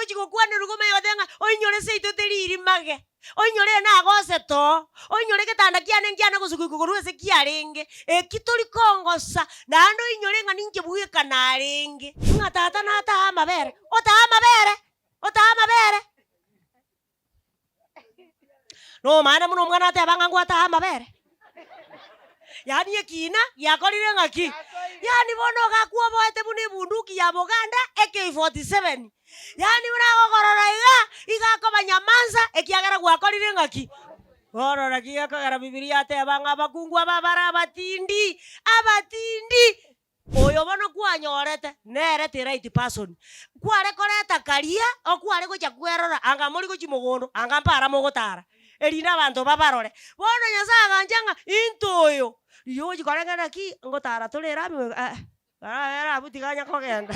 Ogochi gokwanerwa igo omanye goteba ng'a oinyore seito teri rimage, oinyore ere nagosete oo, oinyore egetanda kiane nkiana gosuka korwa ase kiarenge, eki tori kongosa, naende oinyore ng'a ninche bweka narenge. Ng'a tata nataha amabere, otaha amabere, otaha amabere. Nomanye buna omwana ateba ng'a ngwataha amabere? Yaani ekina giakorire ng'aki? Yaani bono iga akwoboete buna ebunduki ya Boganda AK-47. Yaani buna agokorora iga, iga akoba nyamansa ekiagera gwakorire ng'aki? Bono naki gekogera Bibilia yateba ng'a abakungu aba bare abatindi, abatindi. Oyo bono kwanyorete nere the right person. Kware koreta karia okware gocha kwerora anga mori gochia mogondo anga mpara mogotara erinde abanto babarore. Bono Nyasaye agancha ng'a into oyo riria ogochia koreng'ana naki ngotara tore erami eh ere abwo tiga anya kogenda.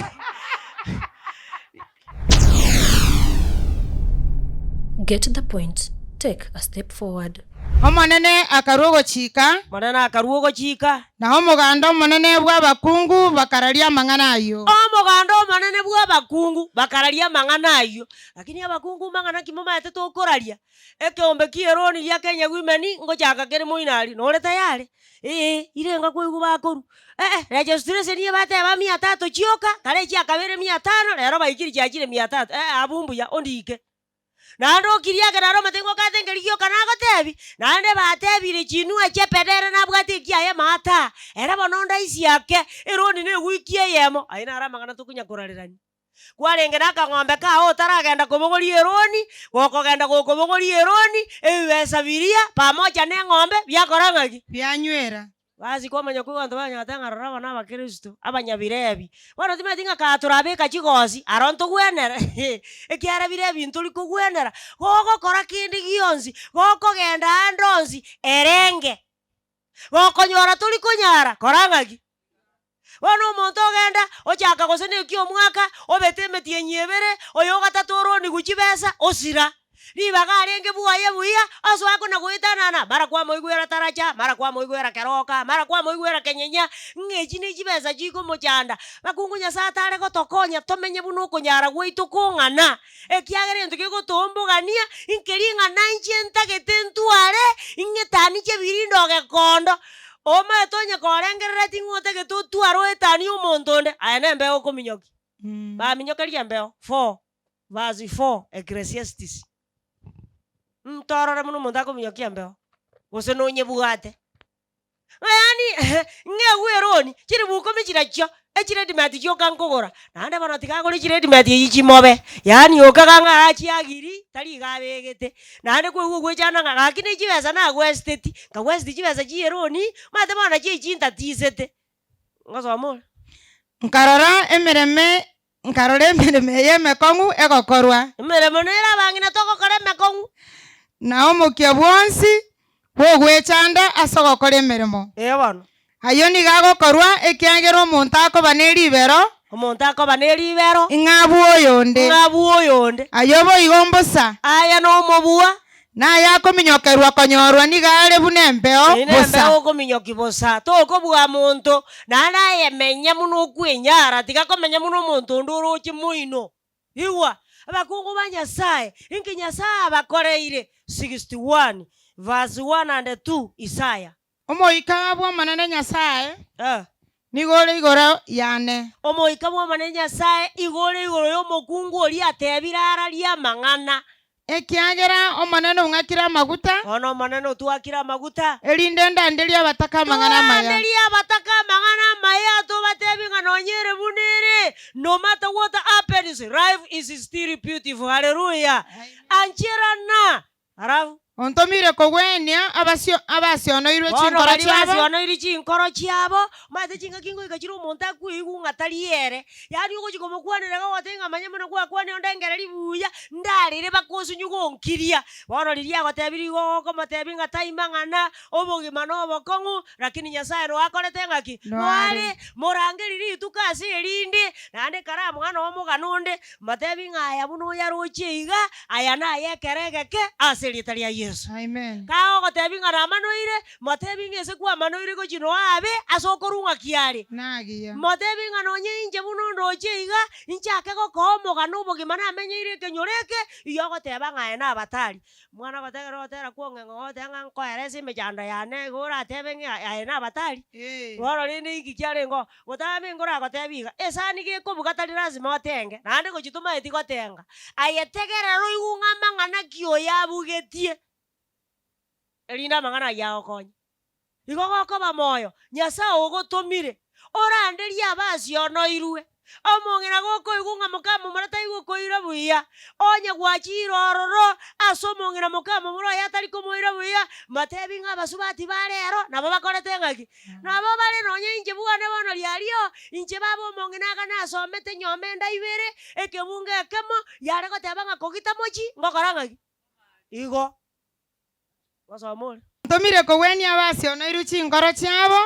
Get the point, take a step forward. Omonene akarua ogochika. Omonene akarua ogochika. Na omoganda omonene bw'abakungu bakararia amang'ana ayio. Omoganda omonene bw'abakungu bakararia amang'ana ayio. Lakini abakungu mang'ana ki momaete tokoraria? Ekeombe ki'eroni gia Kenya Women ngochaka kere moino aria, nore tayari? Ee, irenga kwaigwa bakorwa, eh registration eye bateba mia tatu chioka, kare chiakabere mia tano, rero baikire chiachire mia tatu, eh abwo mbuya ondike. Naende okirie ake naro omotebia ngokate nkeri gioka nagotebi, naende batebire chinua achebe nere nabwate ekiaye maata, ere bono ondaisi ake, eroni na ewiki eyemo, ayio naro amang'ana tokonya korarerania. Kwarenge na akang'ombe kao otaragenda kobogoria eroni, gokogenda gokobogoria eroni, ebibesa biria pamoja na eng'ombe biakora ng'aki? Bianywera. Basi kwamanya koigwa abanto banyagete ng'a rora aba nabakristo, abanyabirebi. Bono timanyeti ng'a kaa torabeka chigosi, aro ntogwenere ekiagera birebi ntori kogwenera. Gogokora kende gionsi, gokogenda ande onsi, erenge. Gokonyora tori konyara, kora ng'aki? Bono omonto ogenda, ochaka gose na ekia omwaka, obete emetienyi ebere, oyo ogatato oronigwe chibesa, osira. Ribaga arenge bwaye buya, osoa kona goetanana, mara kwamoigwera taracha, mara kwamoigwera keroka, mara kwamoigwera kenyenya, ng'a echi ne chibesa chikomochanda. Bakungu Nyasaye atare gotokonya tomenye buna okonyara gwaito kong'ana, ekiagera egento kegotombogania, nkeri ng'a nainche ntagete ntware, ng'etaniche ebirindo gekondo. Omanyete onye korengerereti ng'a otagete otware oetanie omonto onde, aye nembeo okominyokia. Baminyokeria embeo four verse four Ecclesiastes. Ntorore buna omonto akominyokia embeo, gose nonyebwate. Ng'a yaani ng'egwe eroni, chiribu ikomi chirachio, echiredimeti chioka nkogora, naende bono tiga agore chiredimeti eyio chimobe, yaani okaga ng'a achiagiri, tari iga abegete. Naende kwaigwa ogwechanda ng'a gaki ne chibesa nagwesiteti, nkagwesiti chibesa chia eroni, omanyete bono nachio echi ntatisete. Ngosoma ore. Nkarora emereme Nkarora emeremo eye emekong'u egokorwa. Emeremo nere abang'ina togokora emekong'u. Na omokia bwonsi bw'ogwechanda ase ogokora emeremo. Ee bono. Ayio nigo agokorwa ekiagera omonto akoba ne ribero. Omonto akoba ne ribero. Ng'a abue oyonde. Ng'a abue oyonde. Ayio boigo mbosa. Aya nomobua. Na aya akominyokerwa konyorwa nigo are buna embeo Eyio nembeo bosa. okominyokia bosa, tokobua monto, naende aye menya buna okwenyara, tiga komenya buna omonto onde oroche moino. Igwa, abakungu ba Nyasae, inki Nyasae abakoreire? 61 verse 1 and 2 Isaya. Omoika bw'Omonene Nyasae nigo ore igoro yane. Omoika bw'Omonene Nyasae igo ore igoro y'omokungu oria atebire ararie amang'ana. Ekiagera Omonene ong'akire amaguta. Bono Omonene otwakire amaguta. Erinde ndanderie abataka amang'ana amaya. Toranderie abataka amang'ana amaya, tobatebie ng'a nonye ere buna ere, no matter what happens, life is still beautiful. Haleluya! Ancherana. Alafu. Ontomire kogwenia abasio abasionoirwe Bono chinkoro baria chiabo. basionoiri chinkoro chiabo, omanyete chingaki ngoika chire omonto akweigwa ng'a tari ere, yaani ogochia komokwanera iga ogoteba ng'a manya buna gwakwanire onde ngereri buya, ndarere bakosunywa gonkiria. Bono riria agotebirie igo okomotebia ng'a tai mang'ana, obogima na obokong'u, lakini Nyasaye noe akorete ng'aki? Noe Noe are. are, morangeri rituko ase erinde, naende karamoa noe omogano onde, Mbatebi ng'a aya buna oyaroche iga, aya naye ekero egeke ase erieta ria Yeso. Yeso. Amen. Kagogotebia ng'a namanoire, motebie ng'a ase kwamanoire gochia noe abe ase okorwa ng'aki are. Nagiya. Motebie ng'a nonye inche buna ondoche iga, inchake gokoa omogano obogima namenyeire ekenyoro eke, iyio ogoteba ng'a aye nabatari. Mwana ogotegerera ogotera kwa ong'eng'o ogoteba ng'a nkoerese emechando yane igo oratebe ng'a aye nabatari. Bono rende inki kiarenge oo? Botambe nkoragotebie iga, esani gekobuga tari lasima otenge, naende gochia tomaeti gotenga. Aye tegerera oigwe ng'a amang'ana ki oyo abugetie, erinde amang'ana ayio agokonye. Igo gokoba moyo, Nyasae ogotomire, oranderie abasionoirwe. Omong'ina gokoigwa ng'a mokamomura tari gokoira buya, onye gwachiire ororo ase omong'ina mokamomura oye atari komoira buya, mbatebi ng'a abasubati ba rero nabo bakorete ng'aki? Nabo bare nonya inche bwane bono riario, inche baba omong'ina iga nasomete nyomba enda ibere, ekebungo ekemo, yare goteba ng'a kogita mochi, ngokora ng'aki? Igo. Gosoma ore. Ntomire kogwenia abasionoirwe chinkoro chiabo,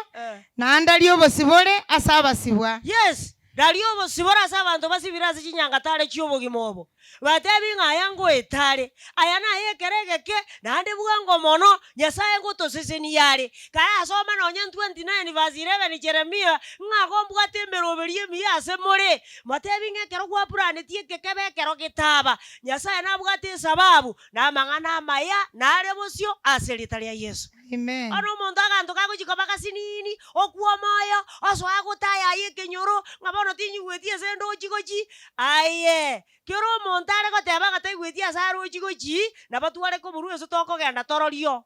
na ndarie obosibore ase abasibwa. Yes, raria obosibore ase abanto basibire ase chinyangatare chi'obogima obo. Batebi ng'a aya ngoeta are, aya naye ekero egeke, naende bwango mono, Nyasae ngotosesenia are. Karasome nonya 29 verse 11 Jeremia, ng'a gombwate emeroberio emiya ase more. Motebi ng'a ekero gwapuranetie eke kebe ekero getaba, Nyasae nabwate esababu, Na amang'ana amaya nare bosio ase erieta ria Yeso. Amen. Bono omonto aganto kagochia koba gasinini, okwa omoyo, osoa gotayaya ekenyoro, ng'a bono tinyigweti ase ndochi gochi, aye, kera omonto are goteba ng'a taigweti ase arochi gochi, nabo tware koborwa ase tokogenda tororio.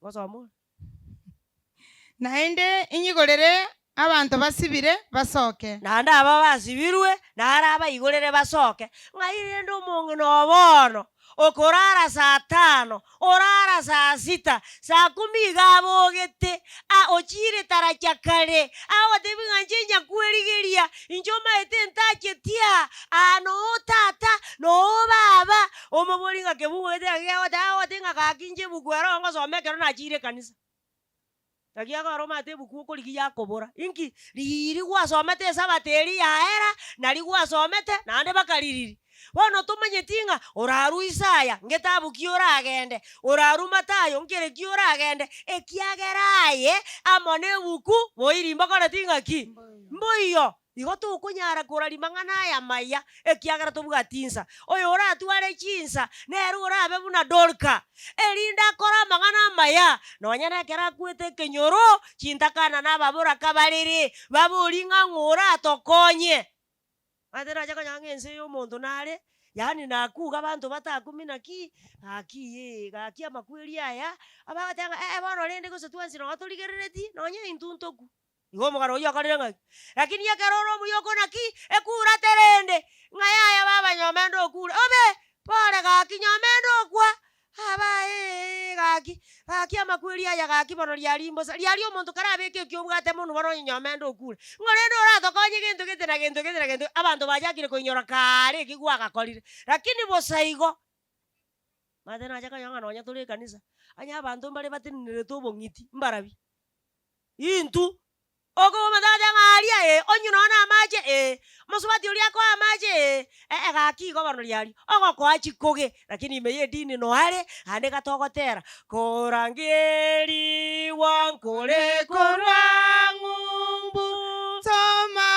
Gosoma ore. Naende inyigorere abanto basibire basoke. Naende aba basibirwe naro abaigorere basoke. Ng'ai rende omong'ina oo bono okorara saa tano, orara saa sita, saa kumi iga abogete, a ochiire taracha kare, agotebia ng'a inche nyakwerigeria, inche omaete ntacheti aa, aa noo tata, noo baba, omobori ng'a kebungo gete naki kegoteba, agoteba ng'a gaki inche ebuku ero ngosoma ekero nachiire ekanisa. Naki akore omanyete ebuku okorigia yakobora, inki? Riiri gwasomete esabato eria yaera, nari gwasomete, naende bakaririri. Bono tomanyeti ng'a orarue Isaya, ngetabu ki oragende, orarue Matayo, nkere ki oragende, ekiagera aye amo nebuku boiri mbokoreti ng'aki? Mboiyo. Igo tokonyara koraria mang'ana aya amaya, ekiagera tobwati insa. Oyoratware chinsa, nere orabe buna Dorka, erinde akore amang'ana amaya, nonya nekero akwete ekenyoro, chintakana na ababoraka barere, baborie ng'a ng'o oratokonye. Omanyete nacha konyora ng'a ense eye omonto nare, yaani nakuga abanto batakumi naki, gaki ee, gaki amakweri aya, abagoteba ng'a ee bono rende gose twensi noo torigerereti, nonya intwe ntokwe. Igo omogano oyio okorire ng'aki? Lakini ekero ore omuya okona ki? Ekura terende, ng'a yaya baba nyomende okure, obe! Pore gaki nyomende okwa, aba eeh gaki, gaki amakweri aya gaki bono riaria mbosa, riaria omonto karabeke eki obwate monwe bono onye nyomende okure. Ng'o rende oratokonye gento gete na gento gete na gento, abanto bachakire koinyora kaare eki gwagakorire. Lakini bosa igo, omanyete nacha konyora ng'a nonya tore ekanisa, onye abanto mbare batenenerete obong'iti, mbarabi. Intwe. Okomomanya agateba ng'a aria ee, onywe nonya na amache ee, omosubati oria akoe amache ee, ee gaki igo bono riaria, ogokoa chikoge, lakini ime y'edini noare, naende iga togotera, Korangerigwa nkore korwa ng'umbu. Toma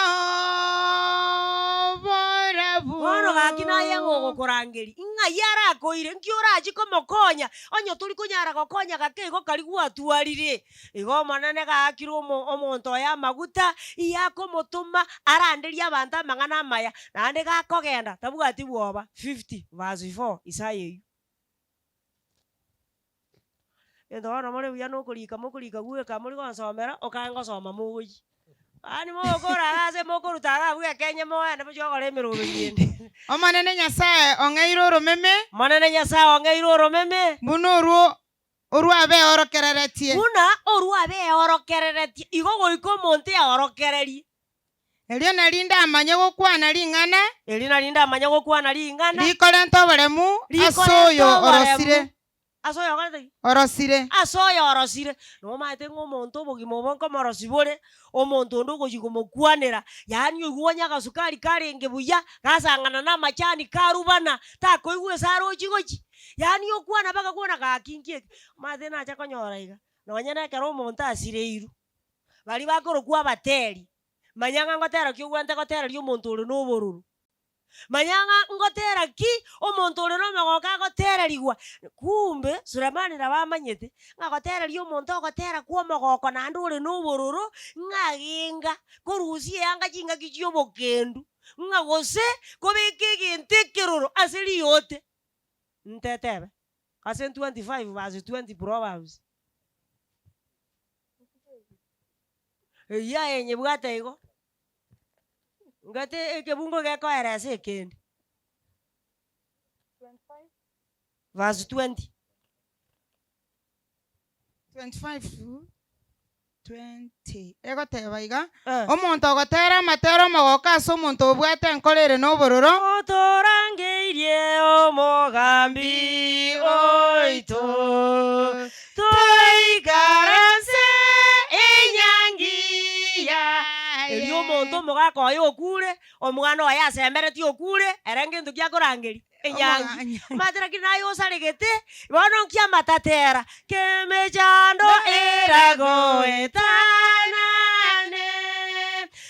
oborabu. Bono gaki naye ng'a ogokorangeria, ng'ai arakoire, nki orachie komokonya, onye tori konyara gokonya gake igo karia gwatwarire. Igo Omonene gaakire omo omonto oye amaguta, iye akomotoma aranderie abanto amang'ana amaya, naende gakogenda tabwati bwoba. 50 verse 4 Isaya eyio. Egento bono more buya nokorika mokorika gweka mori gonsomera, okae ngosoma mogochia. Yaani mogokora iga ase mokoruta iga abwo ekenye moende mochie gokora emeroberi ende. Omonene Nyasae ong'eire oromeme. Omonene Nyasae ong'eire oromeme. Buna orwo orw'abeorokereretie. Buna orw'abeorokereretie, igo goika omonto eorokererie. Erio nario ndamanye gokwana ring'ana. Erio nario ndamanye gokwana ring'ana. Rikorenta oboremu ase oyo orosire. Ase oyo okorete ki? Orosire. Ase oyo orosire. Nomaete ng'a omonto obogima obo nkomorosi bore, omonto onde ogochia komokwanera, yaani oigwe onye agasukari karenge buya, gasang'ana na amachani karubana, takoigwa ase arochi gochia. Yaani okwana mpaka kwana gaki nki eke? Omanyete nacha konyora iga, nonye na ekero omonto asireirwe, baria bakorokwa abateri, manya ng'a ngotera ki ogwenerete gotereria omonto ore na obororo. Manya ng'a ngotera ki omonto ore nomogoko agotererigwa. Kumbe Sulemani nabo amanyete ng'a gotereria omonto ogotera kwa omogoko naende ore nobororo, ng'a agenga korusia eanga chingaki chi'obokendu, ng'a gose kobeka egento ekeroro ase riote. Ntetebe, ase 25 verse 20 Proverbs. Eyio aye nyebwate igo. Ngati ekebungo gekoeresa ekende. Verse 20. 25 20 egoteba iga, Eh. Omonto ogotera amatera omogoko ase omonto obwate enkoro ere nobororo, Otorangeirie omogambi oito, Toikaranse enyangi yaye. Erio omonto omogaka oye okure, omwana oye asemeretie okure, ere ngento ki akorangeria? Enyangi. Omanyete lakini naye osaregete, bono nki amatatera? Kemechando eragoetanane,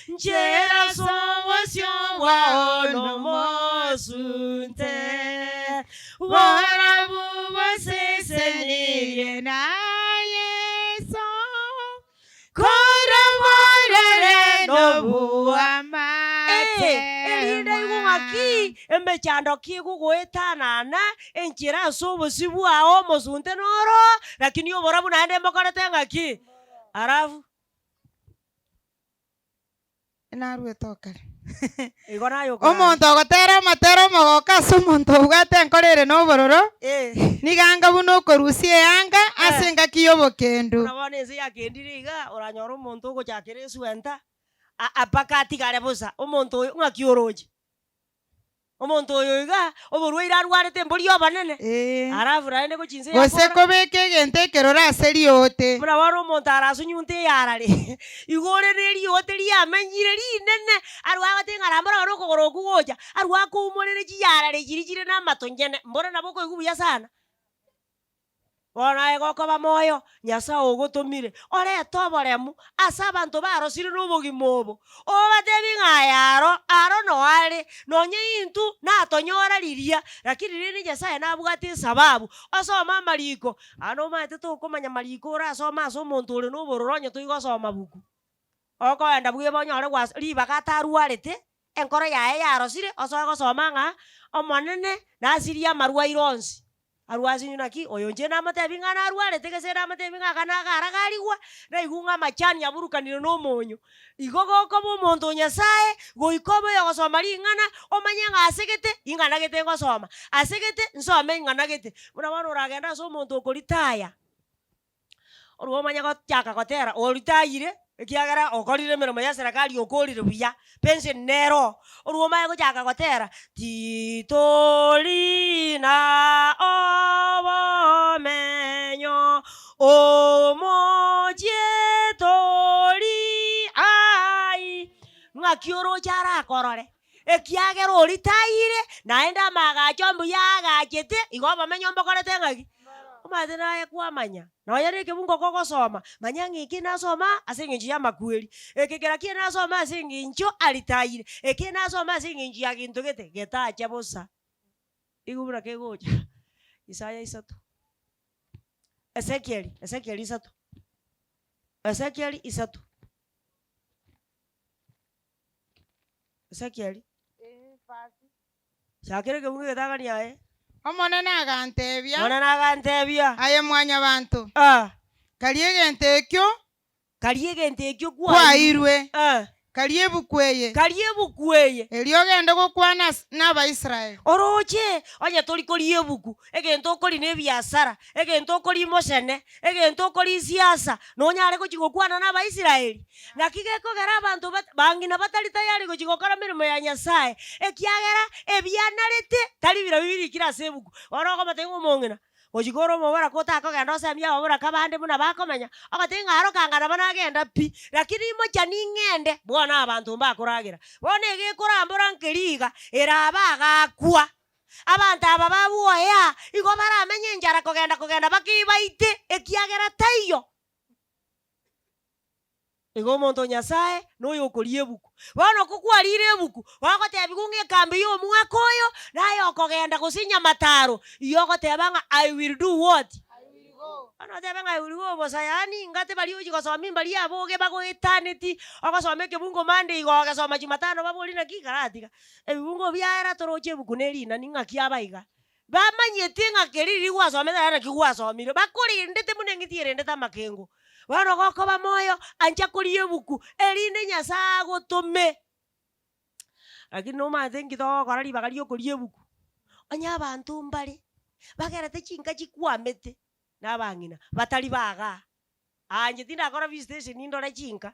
nchera ase obosio bwao nomosunte. Borabu bosesenirie na Yeso, Koraborere nobuamate. Erinde aigwe ng'aki emechando ki egogoetanana enchera ase obosio bwao omosunte noro, lakini oborabu naende mbokorete ng'aki? Alafu. Naruete okare. Igo naye okorara. Omonto ogotera amatera omogooko ase omonto obwate enkoro ere nobororo, nigo anga buna okorusia eanga ase engaki y'obokendu. Buna bono ense yakendire iga, oranyore omonto ogochakera eswenta, a- mpaka atigare bosa, omonto oyo ng'aki oroche? Omonto oyo iga, oborwaire arwarete mbori obonene, Ee. alafu naende gochia inse Gose yakora. kobeka egento ekeroro ase riote. Buna bono omonto arasunyunte eyarare, igo ore ne riote riamenyire rinene, arwe agote ng'a rambora bono okogoro okwo gocha, arwe akoumorere chiyarare chiria chire na amatonyene, mboro nabo okoigwa buya sana. Bono aye gokoba moyo, Nyasae ogotomire, orete oboremu ase abanto barosire nobogima obo, obatebi ng'a aye aro, aro noo are, nonye intwe natonyora riria, lakini rende Nyasae nabwate esababu, osome amariko, aa nomanyete tokomanya mariko orasome ase omonto ore nobororo onye toigosoma buku. Okoenda bweba onyore gwas ribaga atarwarete, enkoro yaye yarosire, osoe gosoma ng'a Omonene nasirie amarwaire onsi. Arwe ase inwe naki, oyo inche namotebi ng'a narwarete gese namotebi ng'a aka nagaragarigwa, naigwe ng'a amachani aburukanire na omonyo. Igo gokoba omonto o Nyasaye, goika obe oyogosoma ring'ana, omanye ng'a ase gete, ing'ana gete ngosoma, ase gete, nsome ing'ana gete. Buna bono oragende ase omonto okoritaya. Orwo omanye gochaka gotera oritayire, ekiagera okorire emeremo ya eserekari okorire buya, pension nere oo. Orwo omanye gochaka gotera, titori na obomenyo omochie tori ai, ng'aki oroche arakorore, ekiagera oritayire, naende amaagacho mbuya aagachete, igo obomenyo mbokorete ng'aki? Omanyete naye kwamanya, nonya na ekebungo kogosoma, manya ng'a eke nasoma ase eng'encho y'amakweri, eke kera ki nasoma ase eng'encho aritayire, eke nasoma ase eng'encho ya gento gete, getacha bosa. Igo buna kegocha, Isaya isato, Ezekiel, Ezekiel isato, Ezekiel isato. Ezekiel, chakera ekebungo egetang'ani aye. Omonene agantebia. Omonene agantebia. Aye Mwanyabanto, Ah. karia egento ekio. Karia egento ekio kwairwe. Ah. Karia ebuku eye. Karia ebuku eye. Erio ogende gokwana n'Abaisraeli. Oroche, onye tori koria ebuku, egento okoria nebiasara, egento okoria mosene, egento okoria siasa, nonyare gochia gokwana n'Abaisraeli? Naki gekogera abanto bat bang'ina batari tayari gochia gokora emeremo ya Nyasae, ekiagera ebianarete tari birobio birikire ase ebuku. Bono okomotebia ng'a omong'ina, gochia kore omoboraka otakogenda osemie ababoraka bande buna bakomenya, ogotebia ng'a aro kanga nabo nagenda pi, lakini imocha ning'ende, bono abanto mbakoragera. Bono egekorambora nkeri iga, erabe agakwa. Abanto aba babwoyea, igo baramenye enchara kogenda kogenda bakibaite, ekiagera taiyo. Igo omonto o Nyasae noyo okoria ebuku. Bono ko kwarire ebuku, bagotebiwa ng'a ekambi ya omwaka oyo naye okogenda gose nyamataro, igo ogoteba ng'a I will do what? Bono otebe ng'a I will go bosa yaani ngate baria ochi gosomia mbaria aboge bagoetaneti, ogosoma ekebungo Monday igo ogesoma Jumatano baborie naki karatiga. Ebibungo biaera toroche ebuku ne rinani ng'aki aba iga. Bamanyete ng'a keria riria gwasomete naende naki gwasomire, bakorendete buna eng'iti erendete amakengo. Bono gokoba moyo, ancha koria ebuku, erinde Nyasae agotome. Lakini nomanyete nki togokora ribaga riokoria ebuku? Onye abanto mbare, bagerete chinka chikwamete, na abang'ina, batari bagaa. Aa inche tindakora visitation ndore chinka,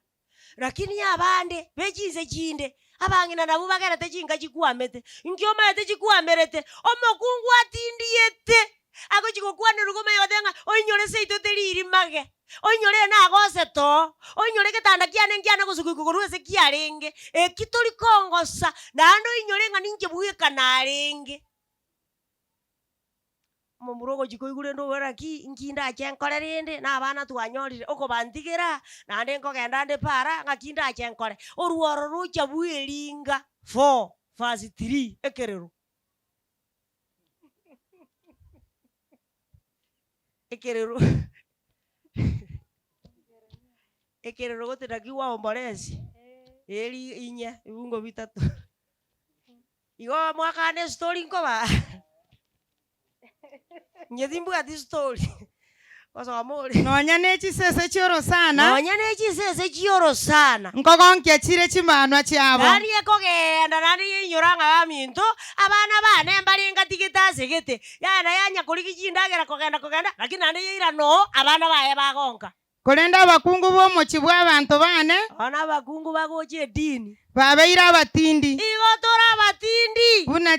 lakini abande be chinse chinde, abang'ina nabwo bagerete chinka chikwamete. Inki omanyete chikwamerete? Omokungu atindiete, agochi gokwanerwa komanya goteba ng'a oinyore seito teri rimage, oinyore ere nagosete oo, oinyore egetanda kiane nkiana gosuguigwa korwa ase kiarenge, eki tori kongosa, naende oinyore ng'a ninche bweka narenge. Omomura ogochia koigwa rende oboe naki inki ndache nkore rende, na abana twanyorire, okobantigera, naende nkogenda nde para, ng'aki ndache nkore. Orworo rocha bweringa four verse three, ekerero. Ekerero ekerero gose naki gwaomboresi, eri inye ebungo bitato. Igo mwakana estori nkoba inche timbwati story gosoma ore. Nonya ne chisese chi'orosana. Nonya ne chisese chi'orosana. Nkogonkia chire chimanwa chiabo. Yaani ekogenda naende yainyora ng'a baminto, abana bane mbare ngatigete ase gete, yaye naye anya korigia chindagera kogenda kogenda, lakini naende yairana oo abana baye bagonka. Korende abakungu b'omochie bw'abanto baane. Bono abakungu bagocha edini. Babeire abatindi. Igo tore abatindi. Buna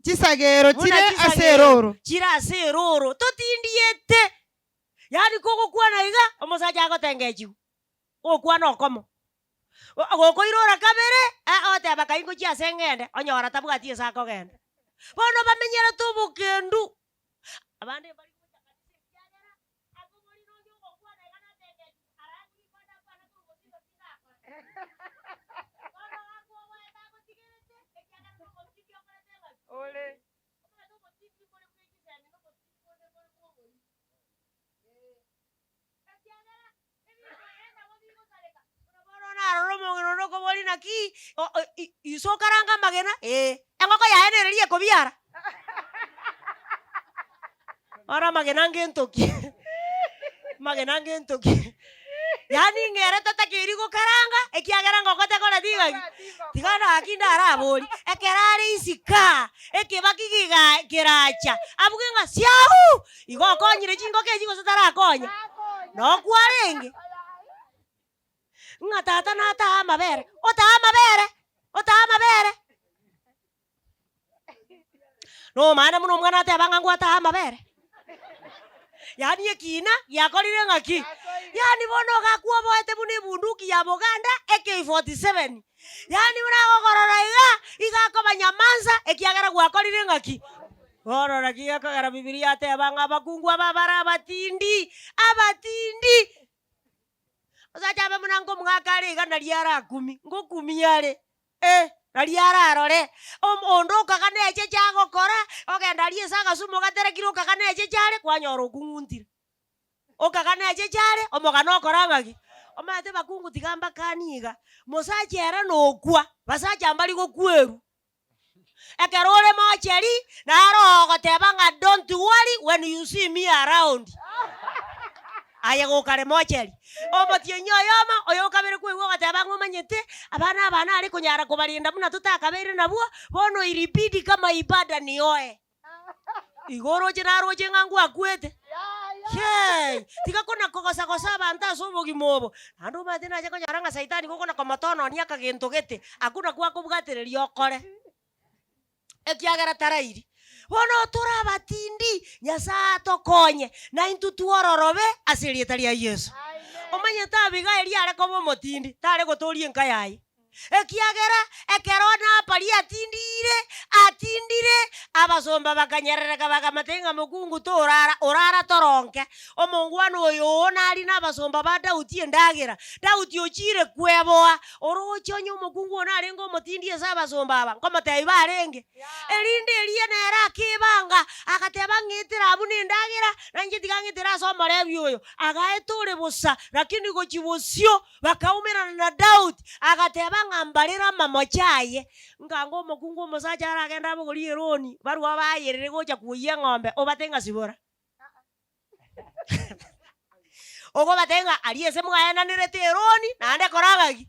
chisagero chire ase erooro. Chire ase erooro. Totindiete. Yaani kogokwana iga, omosacha agotengechigwa. Gokwana okomo. Gokoirora kabere, ogoteba kai ngochia ase ng'ende, onyora tabwati ase akogenda. Bono bamenyerete obokendu. Abande mbari gocha kanisa ekiagera akobori nonye ogokwana iga natengetigwe arae rikondo akwane korwa gose igo tindakora. Bono gakwoboete agotigerete ekiagera nomotindi okorete ng'aki? Omanyete omotindi mbore bwe chisemi na omotindi bonde mbore bwa oborimo. Ee. Ekiagera ebinto ere nabo bigosareka. Buna bono narora omong'ina onde okoboria naki iso okarange amagena? Ee. Engoko yaye nere riria ekobiara. Bono amagena ngento ki? Amagena ngento ki? Yaani ng'ere tatakeiri gokaranga ekiagera ngoko tekoreti ng'aki? Tiga naki ndaraborie, ekero are isiko aa, ekebaki giga keracha, abuge ng'a siauu! Igo okonyire chingoko echi gose tarakonya? Nokwo arenge? Ng'a tata natae amabere, otae amabere, otae amabere. Nomanye buna omwana ateba ng'a ngwatae amabere? Yaani ekina giakorire ng'aki? Yaani bono iga akwoboete buna ebunduki ya Buganda AK-47. Yaani buna agokorora iga, iga akoba nyamansa ekiagera gwakorire ng'aki? Bono naki gekogera Bibilia yateba ng'a abakungu aba bare abatindi, abatindi. Osacha abe buna nkomwaka are iga nario arakumie, ngokumia are. Eh, nario ararore, onde okagana echeche agokora, ogenda aria ase agasumo ogaterekire okagana echeche are, kwanyora okung'untire. Okagana echeche are, omogano okora ng'aki? Omanyete bakungu tiga mbakanie iga, mosacha ere nokwa, basacha mbari gokwerwa. Ekero ore mocheri, naro ogoteba ng'a don't worry when you see me around. Aye gokare mocheri. Omotienyi oyomo, oyo okabere kwaigwa ogoteba ng'a omanyete, abana aba nare konyara kobarenda buna totakabeire nabwo, bono ilibidi kama ibada nioe. Igo oroche naroche ng'a ngwakwete? Hei! Tiga kona kogosa gosa abanto ase obogima obo. Naende omanyete nache konyora ng'a saitani gokona komotononia akagento gete, akwo nakwo akobwatereria okore. Ekiagera tarairi. Bono tore abatindi, Nyasae atokonye, naintwe twororobe ase erieta ria Yeso. Omanyete Abigaili are koba omotindi, tare gotoria enka yaye. Ekiagera ekero Nabali atindire, atindire, abasomba bakanyerereka bakamotebia ng'a mokungu torara, orara toronke. Omongwana oyo oo nari nabasomba ba Daudi endagera. Daudi ochiire kweboa, oroche onye omokungu oyo narenge omotindi ase abasomba aba, nkomotebia barenge. Erinde eria nere akebanga, agateba ng'etera abwo nendagera, na inche tiga ng'etere ase omorebi oyo. Agaeta ore bosa, lakini gochia bosio bakaumerana na Daudi, agateba ng'a mbarere amamocho aye. Nkango omokungu omosacha aragende abogorie eroni, barue abayerere gocha kwoyia eng'ombe, obate ng'a sibora. Okobatebia ng'a aria ase mwaenanerete eroni, naende kora ng'aki?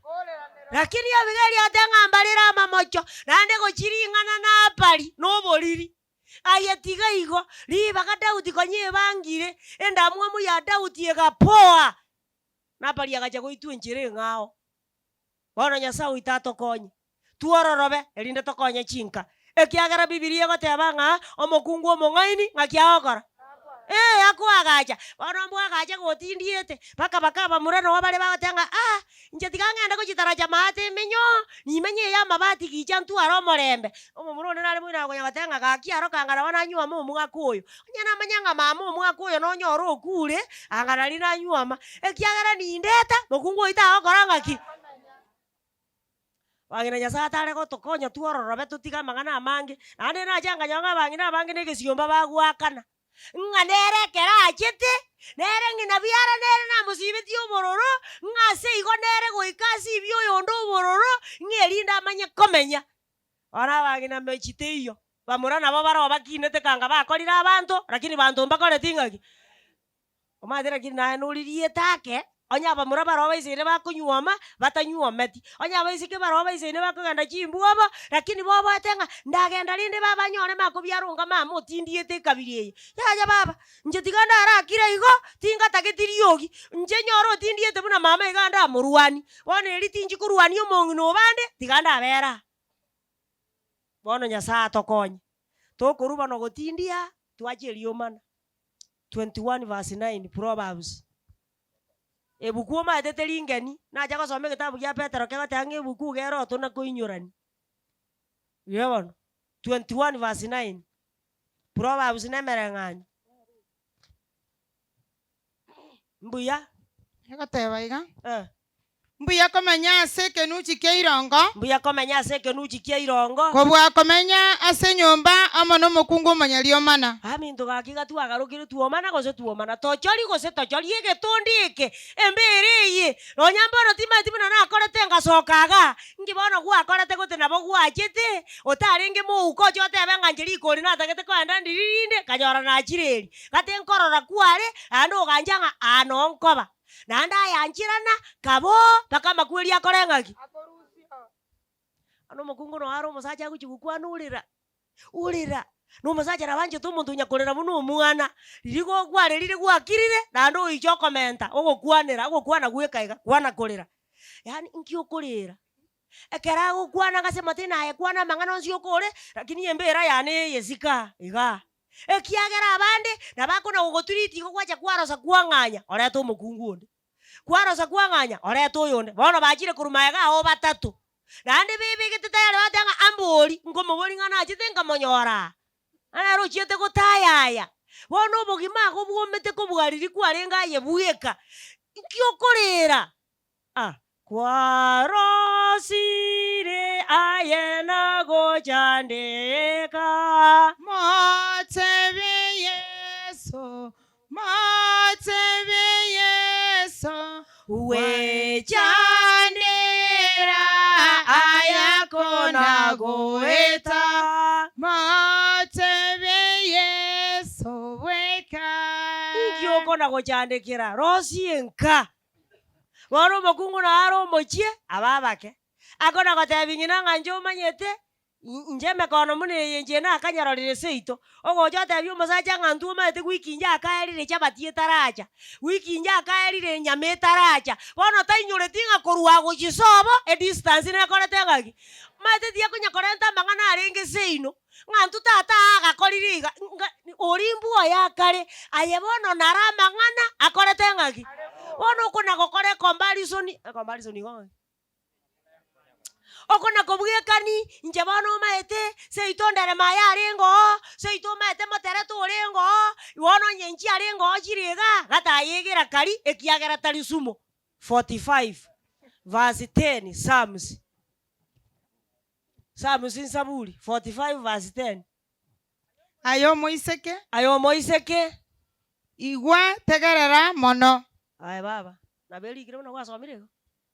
Lakini Abigaili agateba ng'a mbarere amamocho, naende gochia ring'ana Nabali na oboriri. Aye tiga igo, ribaga Daudi konya ebangire, endamwamu ya Daudi egapoa, Nabali agacha goitwa enchera eng'ao. Bono Nyasae oito atokonye, twororobe, erinde tokonye chinka. Ekiagera Bibilia egoteba ng'a omokungu omong'aini ng'aki agokora? Ee, akoagacha. Bono mbwagache gotindiete, mpaka baka abamura noo bare bagoteba ng'a ah, inche tiga ng'ende gochitaracha maate emenyo, nimenye eye amabati gicha ntware omorembe. Omomura onde nare moino akonya goteba ng'a gaki aro kanga nabo nanyuoma omwaka oyo. Onye namanya ng'a mama omwaka oyo nonyore okure, anga nari nanyuoma, ekiagera nindeta, mokungu oyio tagokora ng'aki? Bang'ina Nyasaye atare gotokonya twororobe totige amang'ana amange, naende nache nkanyora ng'a abang'ina abange na egesiomba bagoakana, ng'a nere ekero achete, nere ng'ina biara nere namosibetie obororo, ng'a ase igo nere goika asibie oyonde obororo, ng'a erinde amanye komenya. Bono abang'ina mechie teiyo, bamura nabo baroo bakinete kanga bakorire abanto, lakini banto mbakoreti ng'aki? Omanyete lakini naye noririete ake, onye abamura baroo baisaine bakonyuoma, batanyuometi, onye abaiseke baroo baisaine bakogenda chimbwobo, lakini boboete ng'a ndagenda rende baba nyore makobiara onga mama otindiete ekabira eye. Yaya baba, inche tiga ndarakire igo, tingatageti riogi, inche nyore otindiete buna mama iga ndamorwanie, bono eri tinchi korwania omong'ina obande, tiga ndabere aa. Bono Nyasaye atokonye, tokorwa bono gotindia, twachia eriomana. 21 verse 9 Proverbs. Ebuku omanyete teri ngeni, nacha gosoma egetabu gia Petero kegoteba ng'a ebuku iga ere otona koinyorania. Buya bono, 21 verse 9 Proverbs na emereng'anio. Mbuya. Egoteba iga. Eh. Mbuya komenya ase ekenuchi kia irongo. Mbuya komenya ase ekenuchi kia irongo. Kobua komenya ase enyomba amo nomokungu omonyariomana. Aminto gaki gatwagarokire twomana gose twomana, tochori gose tochori egetondo eke, embera eye, nonya mbono timanyeti buna nakorete ngasoka igaa, inki bono gwakorete gote nabo gwachete, otarenge mouko oche otebe ng'a inche rikori natagete kogenda ndiri rinde, nkanyora nachire eri. Gati nkorora kware, naende ogancha ng'a aa noo nkoba. Naende ayancherana, kaboo, mpaka amakweri akore ng'aki? Bono omokungu noo are omosacha agochia gokwana orera, orera, na omosacha nabo anchete omonto onya korera buna omwana, riria go kwarerire gwakirire, naende oiche okomenta, ogokwanera, ogokwana gweka iga, kwana korera. Yaani nki okorera? Ekero agokwana ng'a ase motwe naye kwana amang'ana onsi okore, lakini embera yane eye sika igaa. Ekiagera abande nabakona gogoturiti igo gwacha kwarosa kwang'anya, orete omokungu onde, kwarosa kwang'anya, orete oyonde. Bono bachire korwa magega ao batato, naende bebegete tayari bagoteba ng'a ambori, nkomoboria ng'a nachete nkamonyora aa, ng'a nere ochiete gotayaya. Bono obogima igo bwomete kobua riria kwarenge aye bweka, nki okorera? Ah, kwarosire aye na gochandeka. Motebie Yeso, motebie Yeso, Gwechandera ayakona goeta. Motebie Yeso bweka. Inki okona gochandekera? Rosie nka. Bono omokungu nao are omochie, abe abake. Akona gotebia ng'ina ng'a inche omanyete, inche emekono buna eye inche nakanyarorire seito. Ogocha otebie omosacha ng'a intwe omanyete wiki inche akaerire echabati etaracha, wiki inche akaerire enyama etaracha. Bono tainyoreti ng'a korwa agochia sobo, edistance nekorete ng'aki? Omanyete tiakonya korenta amang'ana arenge seino. Ng'a intwe tata aa agakorire iga, nga oria mbwa oye akare, aye bono naro amang'ana akorete ng'aki? Bono okona gokora ecomparison, ecomparison igo ng'aki? Oko nakobwekani, inche bono omaete, seito nderema aye arenge oo, seito omaete moterete orenge oo, bono onye inche arenge oo chire igaa, gatayegera kari ekiagera tari sumo. 45 verse 10 Psalms. Psalms Nsaburi 45 verse 10. Aye omoiseke. Aye omoiseke. Igwa, tegerera mono. Aye baba, nabo erikire buna gwasomire igo.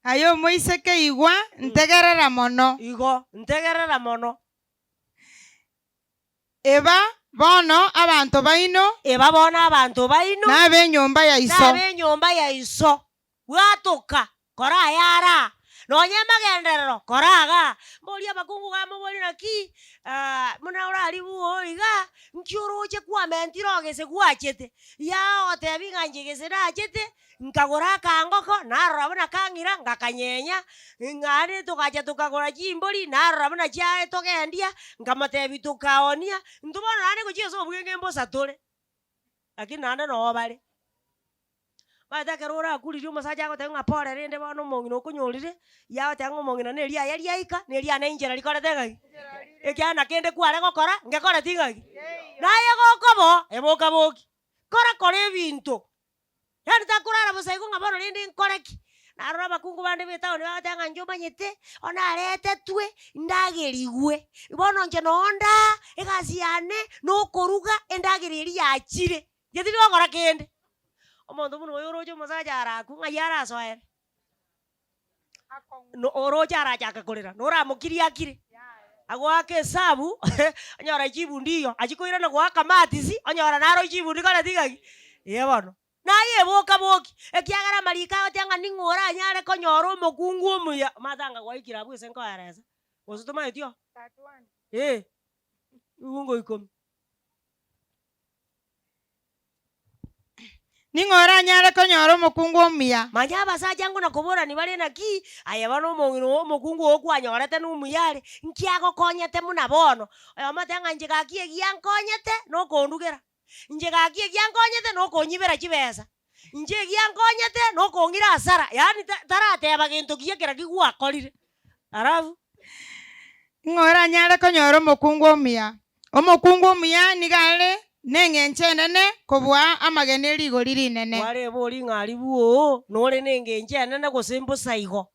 Aye omoiseke, igwa, ntegerera mono. Igo, ntegerera mono. Eba bono abanto baino. Eba bono abanto baino. Na ab'enyomba ya iso. Na ab'enyomba ya iso. Bwatoka, kora ayare aa, nonya emagenderero, kora igaa. Mborie abakungu iga moborie naki buna orarigwe oo iga, nki oroche kwamentire ogese gwachete? Yao ogotebi ng'a inche gese nachete, nkagora akangoko, narora buna kang'ira, ngakanyenya, naende togacha tokagora chimbori, narora buna chiaye togendia, nkamotebia tokaonia, intwe bono naende gochia ase obweng'e mbosa tore, lakini naende noo bare. Omanyete ekero orakuririe omosacha agotebia ng'a pore rende bono omong'ina okonyorire, yagoteba ng'a omong'ina na eriaye riaika, na eriane inchera rikorete ng'aki? Ekiagera na kende kware gokora, ngekoreti ng'aki? Naye gokoba oo, eboka boki, kora kora ebinto, yaani takorara bosa igo ng'a bono rende nkore ki? Narora abakungu bande b'etaoni bagoteba ng'a inche omanyete, bono naretetwe, ndagerigwe, bono inche noo ndaa, egasi yane, nokoruga endagera eria yachire. Inche tindi gokora kende. Omonto buna oyo oroche omosacha arakwe, ng'ai arasoere? No oroche arachake korera, noramokirie akire. Agoaka esabu, onyora chibundi iyo, achia koirana goaka matisi, onyora naro chibundi koreti ng'aki, eh bono. Naye eboka boki, ekiagera amariko agoteba ng'a ning'o oranyare konyora omokungu omuya, omanyete anga gwaikire abwo ase nkoeresa, gose tomaeti oo? Eh, ebiungo ikomi. Ning'o oranyare konyora omokungu omuya? Manya abasacha nguna koborani bare naki, aye bono omong'ina oo omokungu oo kwanyorete nomuya are, nki agokonyete buna bono? Oyomo oteba ng'a inche gaki egiya nkonyete nokondugera, inche gaki egiya nkonyete nokonyibera chibesa, inche egiya nkonyete nokong'ira hasara, yaani ta tarateba gento kiya kera ki gwakorire. Alafu. Ng'o oranyare konyora omokungu omuya? Omokungu omuya nigo are neng'encho enene kobua amagena e rigori rinene. Kwareboria ng'a aribu oo nore nengencho enene gose mbosa igo?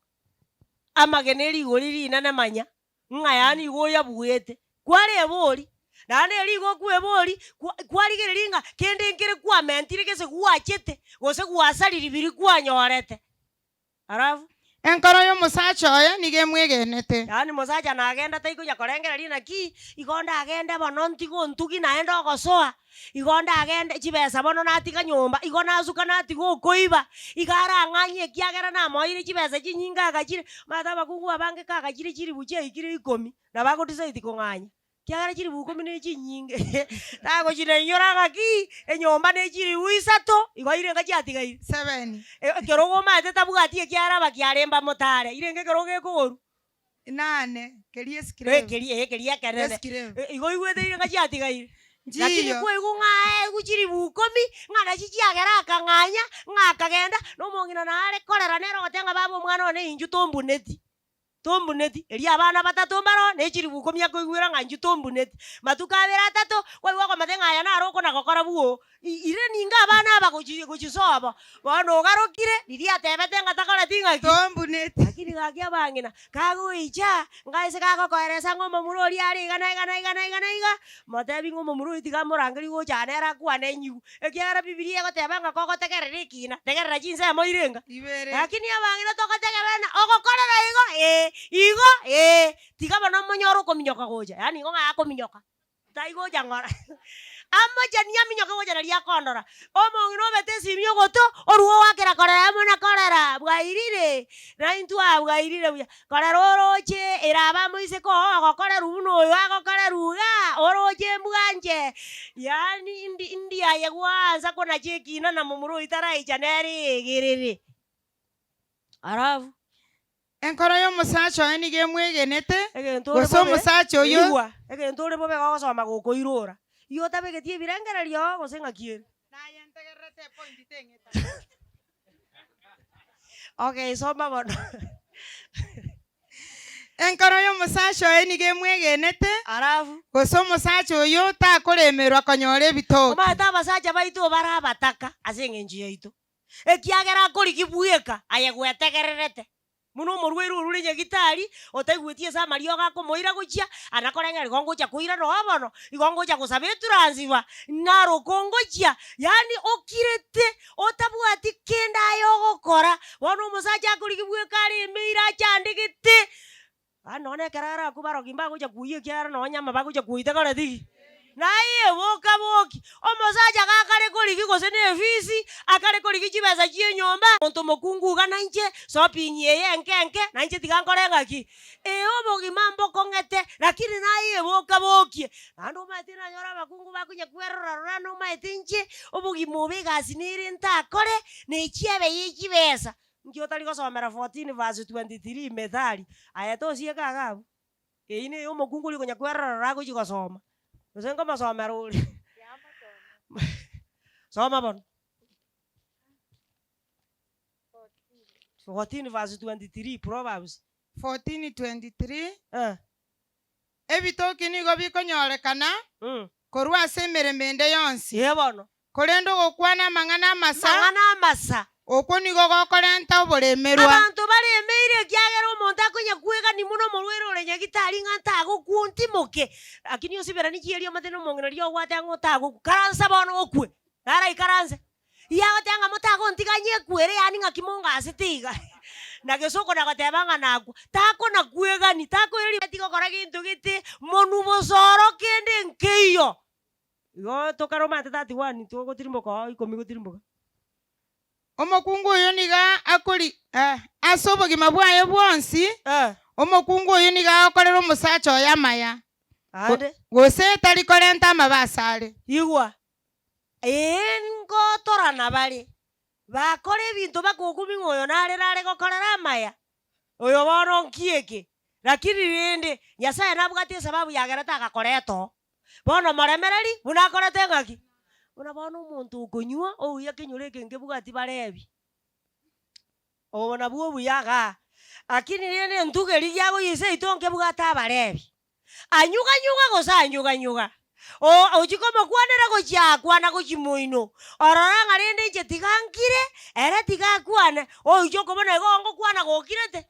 Amagena e rigori rinene manya ng'a yaani igo oyabuete. Kwareboria, naende eri igo okweboria, kwa kwarigereria ng'a kende nkere kwamentire gese gwachete, gose gwasariri biria kwanyorete. Alafu. Enkoro y'omosacha oye nigo emwegenete. Yaani mosacha nagenda taikonya korengereria naki, igo ndagende bono ntige ontugi naende ogosoa, igo ndagende chibesa bono natiga nyomba, igo nasuka natiga okoiba, iga arang'anye ekiagera namoeire chibesa chinyinge agachire, omanyete abakungu abange kagachire chiribu chiaikire ikomi, nabo agodecide kong'anya. Ekiagera chiribu ikomi ne chinyinge, tagochinainyora ng'aki, enyomba ne chiribu isato, igo irenge chiatigaire. Seven. Ekerogo omanyete tabwati ekiagera abakiare mbamotare, irenge ekerogo gekogorwa. Inane, keria esikireu. Keria eh keria ekenene. Esikireu. Igo oigwete irenge chiatigaire. Lakini Nchiyo. kwaigwa ng'a aegwe chiribu ikomi, ng'a nachi chiagera akang'anya, ng'a akagenda, na omong'ina nare korera nere ogoteba ng'a baba omwana one inchuo tombuneti. Tombuneti, erio abana batato mbaro ne chilifu ikomi akoigwera ng'a inchuo tombuneti. Matuko abere atato, kwaigwa okomate ng'a aya naro okona-gokora bwoo, ire ninga abana aba gochi gochisobo. Bono ogarokire, riria atebete ng'a takoreti ng'aki? Tombuneti. Lakini gaki abang'ina, kagoicha, ng'a ase gagokoeresa ng'a omomura oria are iga na iga na iga na iga na iga, motebi ng'a omomura oyio tiga amorangerie gocha aa nere akwane enyigu. Ekiagera Bibilia egoteba ng'a kogotegerera ekina, tegerera chinsemo ire enga. Ibere. Lakini abang'ina togotegererana, ogokorera igo, ee, igo, ee, tiga bono monyore okominyoka gocha, yaani igo ng'a akominyoka, tai gocha ng'ora amochani aminyoke gocha naria akondora. Omong'ina obete esimi ogoto, orue oakera korera amo na korera, bwairire, naintwe aa bwairire buya. Korera oroche erabe amoiseke oo ogokorerwa buna oyo agokorerwa igaa, oroche mbwanche, yaani ndi ndi aye gwaansa konacha ekina na momura oyio taraicha nere egerere. Alafu. Enkoro y'omosacha oye nigo emwegenete, Egento ore gose bobe, omosacha oyio. igwa, egento ore bobe gogosoma gokoirora. Igo otabegeti ebirengererio gose ng'aki ere? Naye ntegererete epointi teng'eta. Okay, soma bono. Enkoro y'omosacha oye nigo emwegenete, Alafu. gose omosacha oyio takoremerwa konyora ebitoki. Omanyete abasacha baito bare abataka ase eng'encho yaito, ekiagera akorigia bweka aye gwetegererete. Buna omorwaire orure nyagitari, otaigweti ase amariogo akomoira gochia, ana koreng'ana igo ngocha koirana oo bono, igo ngocha gosaba eturansifa, naro okongochia, yaani okirete otabwati kende aye ogokora, bono omosacha akorigia bweka are emeire achandegete, yaani nonye na ekero arakwe barogi mbagocha koyia ekiagera nonye nyama bagocha koita koreti ki? Naye boka boki, omosacha gakare korigia gose ne efisi, akare korigia chibesa chi'enyomba, omonto omokungu iga nainche, shopping eye enke enke, nainche tiga nkore ng'aki? Ee obogima mbokong'ete, lakini naye boka bokie. Naende omanyete nanyore abakungu bakonya kwerora rora nomanyete inche, obogima obo egasi nere ntakore, na echiebe ye chibesa. Nki otari gosomera 14 verse 23 Methali, aye tosieke iga abwo. Eyio neye omokungu oria okonya kwerora rora agochia gosoma, gose nkomosomera ore. Soma bono. 14 verse 23 Proverbs. 14:23 Eh. Ebitoki nigo bikonyorekana korwa ase emeremo ende yonsi. Ee bono. Korende ogokwana amang'ana amasa. Amang'ana amasa. Okwo nigo gokorenta oboremerwa. Abanto baremeire, ekiagera omonto akonya kwegania buna omorwaire ore nyagitari ng'a ntagokwa ontimoke. Lakini osiberanie chieri omate na omong'ina riria ogwate ang'e otagokwa. Karansa bono okwe. Naraikaranse. Riria agoteba ng'a motagontiga nyekwere yaani ng'aki mongasete iga. Na gesoko nagoteba ng'a nakwa. Takona kwegani, takoiraria tigokora gento gete, monwe bosa oro kende nkeiyo. Igo tokare omanyete 31 togotirimboka oo ikomi gotirimboka. Omokungu oyo nigo akori ase obogima bwaye bwonsi, omokungu oyo nigo agokorera omosacha oye amaya, Aande. gose tari korenta amabe asare. Igwa, ee ngotorana bare, bakora ebinto bakokumia ng'a oyo narere are gokorera amaya, oyo bono nki eke? Lakini rende, Nyasaye nabwate esababu yagerete agakoreta oo. Bono moremereri buna akorete ng'aki? Buna bono omonto okonywa ouya kenyoro eke nkebwati barebi. Obo nabwo obuya igaa. Lakini rende entugo eria giagoyia seito nkebwate abarebi. Anyuganyuga gose anyuganyuga, o ochia komokwanera gochia akwana gochia moino, orora ng'a rende inche tiga nkire, ere tiga akwane, oiche okobona igo ngokwana gokirete.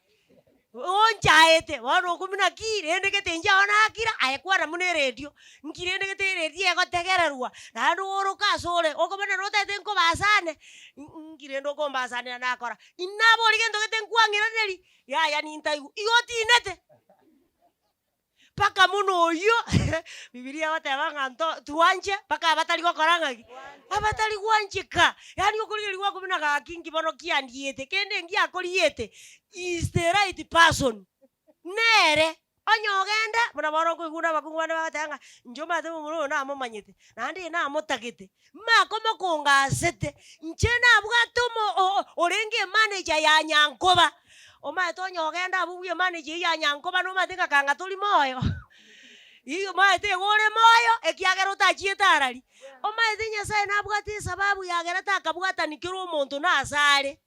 Onchaete, bono okumia naki rende gete inche ao nakira, aye kwana buna eredio, nki rende gete eredio egotegererwa, naende ooroke asore, okobana notagete nkobasane, nki rende okombasanera nakora, inabori gento gete nkwang'iraneria, yaya nintaigwa, igo otinete. Mpaka buna oyio, bibilia egoteba ng'a nto twanche mpaka abatari gokora ng'aki? Abatari gwancheka. Yaani okorigereria gwako buna gaki nki bono kiandiete, kende ngiakoriete, is the right person. Nere, onye ogenda, buna bono nkoigwa buna abakungu bande bagoteba ng'a inche omanyete momura oyo namomanyete, naende eye namotagete, makomokongasete, inche nabwate omo o- orenge emanager ya Nyankoba. Omanyete onye ogenda abwo bwa emanager eyio ya Nyankoba nomanyete ng'a kanga tori moyo, ii omanyete igo ore moyo ekiagera otachiete arari. Omanyete Nyasaye nabwate esababu yagerete akabwatani kera omonto nase are.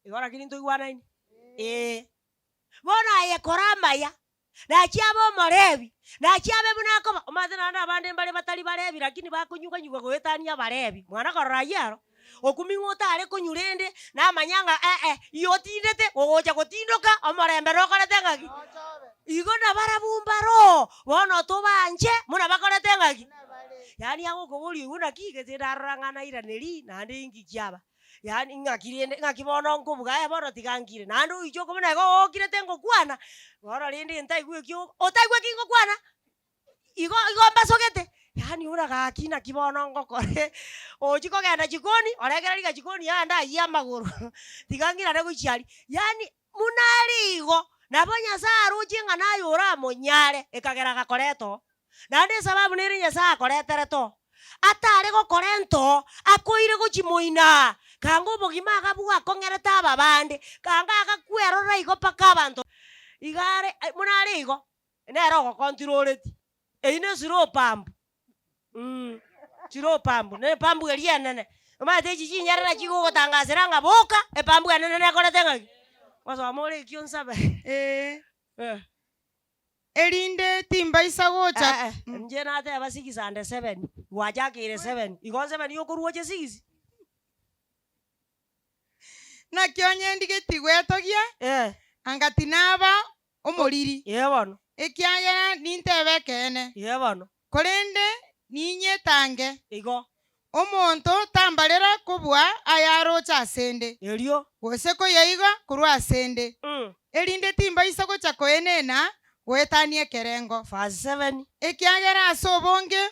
Igo rakini ntoigwanaine? Eeh. Bono aye kora amaya, Nachie abe omorebi, nachie abe buna akoba. Omanyete naende abande mbare batari barebi lakini bakonyuganyugwa goetania abarebi. Mwana korora ayio aro, okuming'wa otare konywa rende, namanya ng'a eh-eh, igo otindete, ogocha gotindoka, omorembe nokorete ng'aki? Igo nabarabwo mbaroo, bono tobanche buna bakorete ng'aki? Yaani agokoboria oigwe naki, gese ndarora ng'a nairaneri, naende inki kiaba. Yaani ng'aki rende, ng'aki bono nkobuga aye bono tiga nkire, naende oiche okobuna igo ookirete ngokwana, bono rende ntaigwe ekio otaigwe eki ngokwana, igo igo mbasogete, yaani buna gaki naki bono ngokora ochia kogenda jikoni, orekereria ng'a jikoni yande aywo amagoro, tiga ng'irane gochia aria, yaani buna are igo, nabo Nyasaye aroche ng'a naye oramonyare, ekagera agakoreta oo. Naende esababu nere Nyasae akoreterete oo, atare gokorenta oo, akoire gochia moino aa, kanga obogima iga bwakong'erete aba bande, kanga agakwerora igo mpaka abanto iga are buna are igo, nere ogokontroleti. Eyio ne slow pump slow pump, ne epampu eria enene, omanyete echi chinyerere chigogotangasera ng'a boka, epampu enene nekorete ng'aki? Gosoma ore ekio nsabe. Ee. Eh. Erinde timbaisa gocha. Eh, eh, inche nateba six and seven, gwachakeire seven, igo seven yokorwa oche six? Naki onye ndigeti gwetogia, Eh. anga tinaba omoriri. Ee bono. Ekiagera nintebe ekeene. Ee bono. Korende ninyetange. Igo. Omonto tambarera kobua ayaroche asende. Erio. Gose koyaiga korwa asende. Erinde timbaisa gocha koenena goetania ekerengo. Verse 7. Ekiagera ase obonge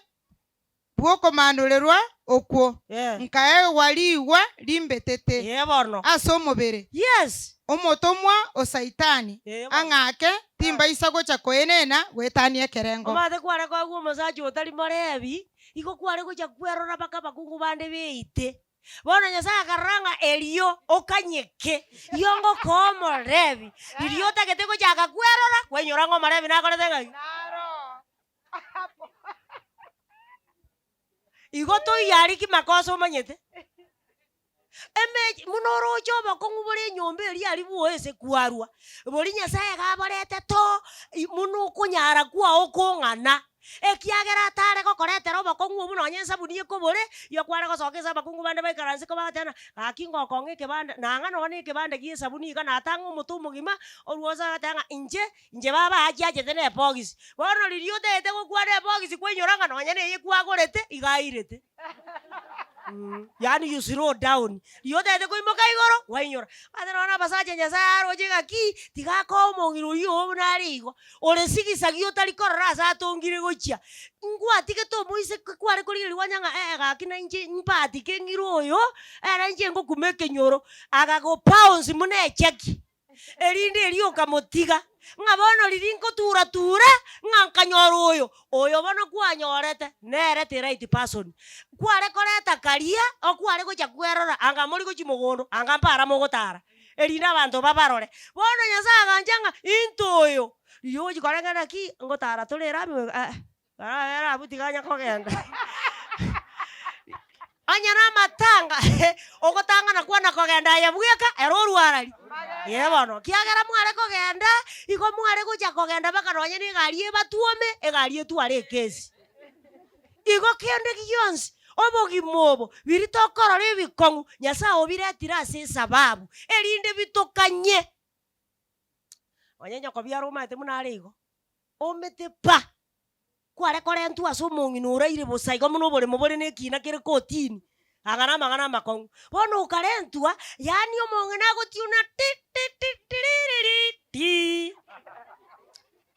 bw'okomanorerwa okwo, nkaegwa rigwa rimbetete Ee bono. ase omobere, Yes. omotomwa o Saitani Ee bono. ang'ake, timbaisa gocha koenena goetania ekerengo. Omanyete kware koegwa omosacha otari morebi, igo kware gocha kwerora mpaka abakungu bande beite. Bono Nyasae akarora ng'a erio okanyeke, riongo koa omorebi, riria otagete gochaka kwerora, kwainyora ng'a omorebi nakorete ng'aki? Igo toiyariki makosa omanyete. Emechi buna oroche obokong'u bore enyomba eria aria bwoye ase kwarwa, boria Nyasaye iga aborete to buna okonyara kwao kong'ana, ekiagera atare gokoretera obokong'u obwo nonye esabuni ekobore, igo kware gosoka ase abakungu bande baikaranse kobagotebi ng'a gaki ngokong'a ekebanda nang'a nonye na ekebanda gia esabuni iga natang'a omote omogima, orwo ase agoteba ng'a inche Inche baba achiachete ne ebogisi. Bono riria otagete gokwana ebogisi kwainyora ng'a nonya neye kwagorete iga airete. Yaani you slow down. Riria otagete koimoka igoro, kwainyora. Omanyete nonya na abasacha Nyasaye aroche ng'a ki, tiga akoe omong'ina oyio oo buna are igo. Ore sigisagi otari korora ase atongire gochia. Ngwatigete omoiseke kware korigereria kwanya ng'a eh gaki na inche mbaatike ng'ire oyo, ere inche ngokuma ekenyoro. Agagobounce buna echeki. Erinde erio okamotiga, ng'a bono riria nkotura-tura, ng'a nkanyora oyo, oyo bono kwanyorete, nere the right person. Kware koreta karia, okware gocha kwerora anga mori gochia mogondo, anga mpara mogotara, erinde abanto babarore. Bono Nyasaye agancha ng'a into oyo, riria ogochia koreng'ana naki, ngotara tore erami eh. Barabere abwo tiganya kogenda. Onye namatanga, ogotang'ana kwana kogenda aye bweka, ere orwarari. Ee bono, kiagera mware kogenda, igo mware gocha kogenda mpaka nonye na egari ebatwome, egari etware ekesi. Igo kende gionsi, obogima obo, biria tokorora ebikong'u, Nyasaye obiretire ase esababu, erinde bitokanye. Onye nyokobiara omanyete buna are igo. Omete pa! Kware korentwa ase omong'ina oraire bosa igo buna oboremo bore nekina kere kotini, anga namang'ana amakong'u. Bono okarentwa, yaani omong'ina agotiuna ti ti ti tiririri ti.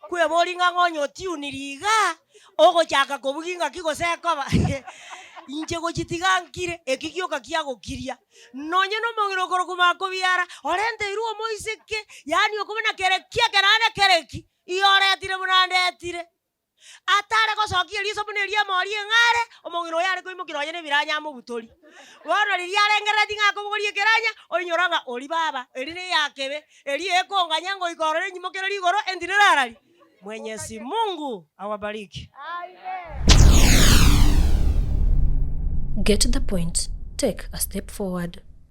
Kweboria ng'a ng'a onye otiuniri igaa, ogochaka kobugia ng'aki gose ekoba inche gochitiga nkire, eki gioka kiagokiria. Nonye nomong'ina okorokwa makobiara, orenteirwe omoiseke, yaani okobuna kere ki ekero ande kere ki. Iyoretire buna ndetire. Atare gosokia eriso buna eria emori eng'are, omong'ina oyo are koimokia nonya nebiranya amobutori. Bono riria arengereretie ng'a akobogoria ekeranya, oinyora ng'a oria baba, eri neyakebe, eria ekonganya ngoika ororo enyimokere rigoro entinde rarari. Mwenyezi Mungu awabariki. Get the point, take a step forward.